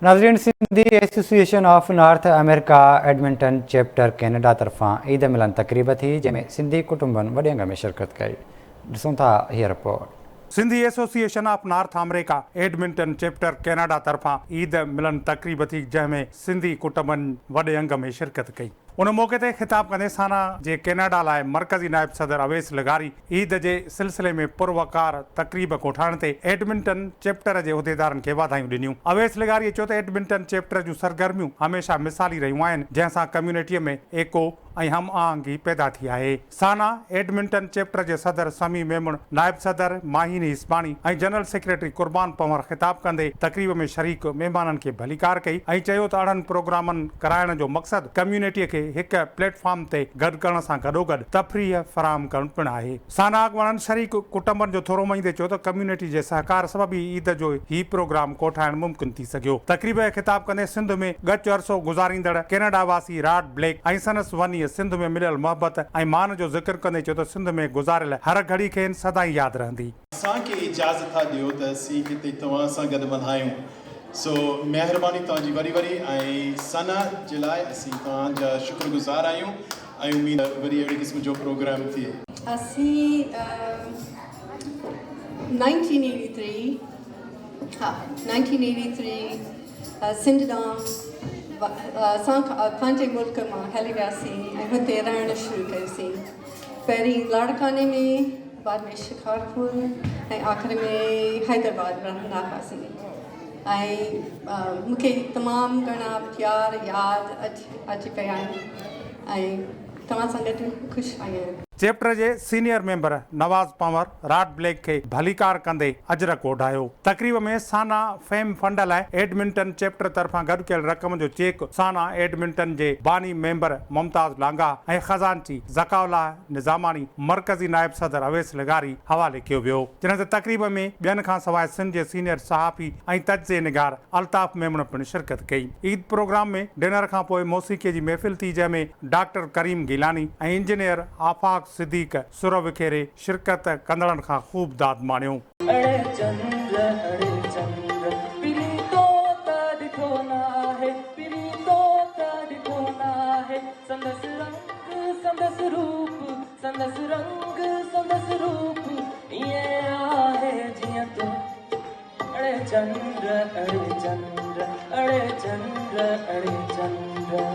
ناظرين Sindhi association of North America Edmonton chapter Canada طرفان عيد ملن تقريب ٿي جنهن ۾ سنڌي ڪٽنبن وڏي انگ ۾ شرڪت ڪئي ڏسون ٿا هيء report. Sindhi association of North America Edmonton chapter Canada طرفان عيد ملن تقريب ٿي جنهن ۾ سنڌي ڪٽنبن وڏي انگ ۾ شرڪت ڪئي. ان موقعي تي خطاب ڪندي سانا جي ڪينيڊا لاء مرڪزي نائب صدر اويس لغاري عيد جي سلسلي ۾ پروقار تقريب ڪوٺائڻ تي ايڊمنٽن چيپٽر جي عهديدارن کي واڌايون ڏنيون. اويس لغاريء چيو ته ايڊمنٽن چيپٽر جون سرگرميون هميشه مثالي رهيون آهن، جنهن سان ڪميونٽيء ۾ ايڪو ۽ هم آهنگي پيدا ٿي آهي. سانا ايڊمنٽن چيپٽر جي صدر سميع ميمڻ، نائب صدر ماهين هيسباڻي ۽ جنرل سيڪريٽري قربان پنهور خطاب ڪندي تقريب ۾ شريڪ مهمانن کي ڀليڪار ڪئي ۽ چيو ته اهڙن پروگرامن ڪرائڻ جو مقصد ڪميونٽي کي هڪ پليٽ فارم تي گڏ ڪرڻ سان گڏوگڏ تفريح فراهم ڪرڻ پڻ آهي. سانا اڳواڻن شريڪ ڪٽنبن جو ٿورو مڃيندي چيو ته ڪميونٽي جي سهڪار سبب ئي عيد جو هي پروگرام ڪوٺائڻ ممڪن ٿي سگهيو. تقريب کي خطاب ڪندي سنڌ ۾ ڳچ عرصو گذاريندڙ ڪينيڊا واسي راڊ بليڪ ۽ سندس ونيء سنڌ ۾ مليل محبت ۽ مان جو ذڪر ڪندي چيو ته سنڌ ۾ گذاريل هر گهڙي کين سدائين ياد رهندي. اسان کي اجازت ٿا ڏيو ته اسين هتي توهان سان گڏ ملهايون سو مهرباني توهان جي وري وري ۽ ثنا جي لاء اسين توهان جا شڪر گذار آهيون ۽ اميد ته وري اهڙي قسم جو پروگرام ٿئي. اسين نائنٽين ايٽي ٿري ها نائنٽين ايٽي ٿري سنڌ ڏانهن اسان پنهنجي ملڪ مان هلي وياسين ۽ هتي رهڻ شروع ڪيوسين پهرين لاڙڪاڻي ۾ بعد ۾ شڪارپور ۽ آخر ۾ حيدرآباد رهندا هئاسين ۽ مون کي تمام گهڻا پيار ياد اچي پيا آهن ۽ توهان سان گڏ خوش آهيان. چيپٽر جي senior member Nawaz Panhwar Rod Black کي ڀليڪار ڪندي اجرڪ اوڍايو. تقريب ۾ سانا فيم فنڊ لاء ايڊمنٽن چيپٽر طرفان گڏ ڪيل رقم جو چيڪ سانا ايڊمنٽن جي باني ميمبر ممتاز لانگاهه ۽ خزانچي ذڪاء الله نظاماڻي، مرڪزي نائب صدر اويس لغاري حوالي ڪيو ويو. جڏهن ته تقريب ۾ ٻين کان سواء سنڌ جي سينيئر صحافي ۽ تجزئي نگار الطاف ميمڻ پڻ شرڪت ڪئي. عيد پروگرام ۾ ڊنر کان پوء موسيقي جي محفل ٿي جنهن ۾ ڊاڪٽر ڪريم گيلاني ۽ انجنيئر آفاق صديق سر وکيري شرڪت ڪندڙن کان خوب داد ماڻيو. اڙي چنڊ اڙي چنڊ پرين تو ته ڏٺو ناهي پرين تو ته ڏٺو ناهي سندس رنگ سندس روپ سندس رنگ سندس روپ ائين آهي جيئن تون اڙي چنڊ اڙي چنڊ اڙي چنڊ اڙي چنڊ.